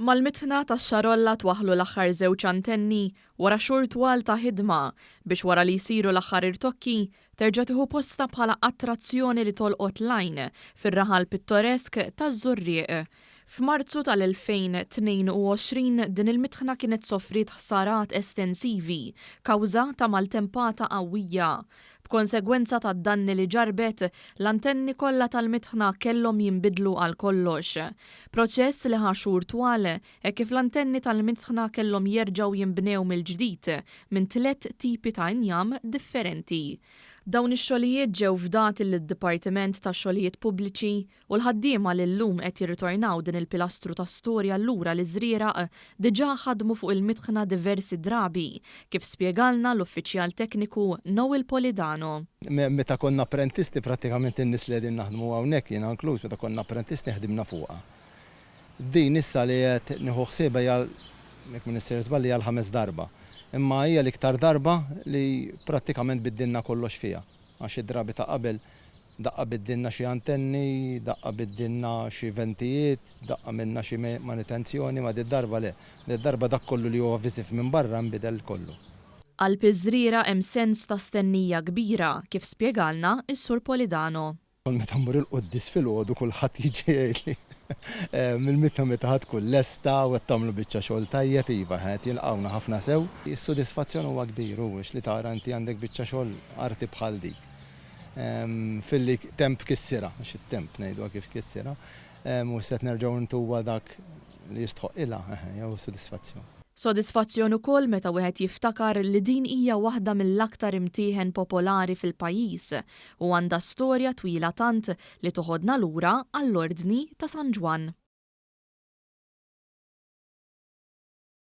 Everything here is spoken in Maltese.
Mal-mitħna tax-Xarolla twaħħlu l-aħħar żewġ antenni wara xhur twal ta' ħidma biex wara li jsiru l-aħħar irtokki terġa' tieħu postha bħala attrazzjoni li tolqot l-għajn fir-raħal pittoresk taż-Żurrieq. F'Marzu tal-2022 din il-mitħna kienet sofriet ħsarat estensivi kawża ta' maltempata qawwija. B'konsegwenza tad-danni li ġarrbet, l-antenni kollha tal-mitħna kellhom jinbidlu għal kollox. Proċess li ħa xhur twal hekk kif l-antenni tal-mitħna kellhom jerġgħu jinbnew mill-ġdid minn tlett tipi ta' injam differenti. Dawn ix-xogħlijiet ġew fdati lid-Dipartiment tax-Xogħlijiet Pubbliċi U l-ħaddiema li llum qed jirritornaw din il-pilastru ta' storja lura liż-Żrieraq diġà ħadmu fuq il-mitħna diversi drabi, kif spjegalna l-Uffiċjal Tekniku Noel Polidano. Meta konna apprentisti prattikament in-nies li qegħdin naħdmu hawnhekk, jiena inkluż, meta konna apprentisti ħdimna fuqha. Din issa li qed nieħu ħsiebha hija, jekk m'iniex sejjer żball, hija l-ħames darba. Imma hija l-iktar darba li prattikament biddilna kollox fiha. Għax id-drabi ta' qabel daqqa biddilna xi antenni, daqqa biddilna xi ventijiet, daqqa għamilna xi manutenzjoni, ma did-darba le. Did-darba dak kollu li huwa viżiv minn barra nbidel kollu. Qalb iż-Żrieraq hemm sens ta' stennija kbira, kif spjegalna s-Sur Polidano. Kull meta mmur il-quddies filgħodu kulħadd jiġi jgħidli mill-mitna meta ħa tkun lesta u qed tagħmlu biċċa xogħol tajjeb, iva, qed jilqgħuna ħafna sew. Is-sodisfazzjon huwa kbir hu għax li tara inti għandek biċċa xogħol arti bħal dik. Filli temp kissirha, għax it-temp ngħiduha kif kissirha, u issa qed nerġgħu ntuha dak li jistħoqqilha, eħe, jew sodisfazzjon. Sodisfazzjon ukoll meta wieħed jiftakar li din hija waħda mill-aktar imtieħen popolari fil-pajjiż u għandha storja twila tant li toħodna lura għall-Ordni ta' San Ġwann.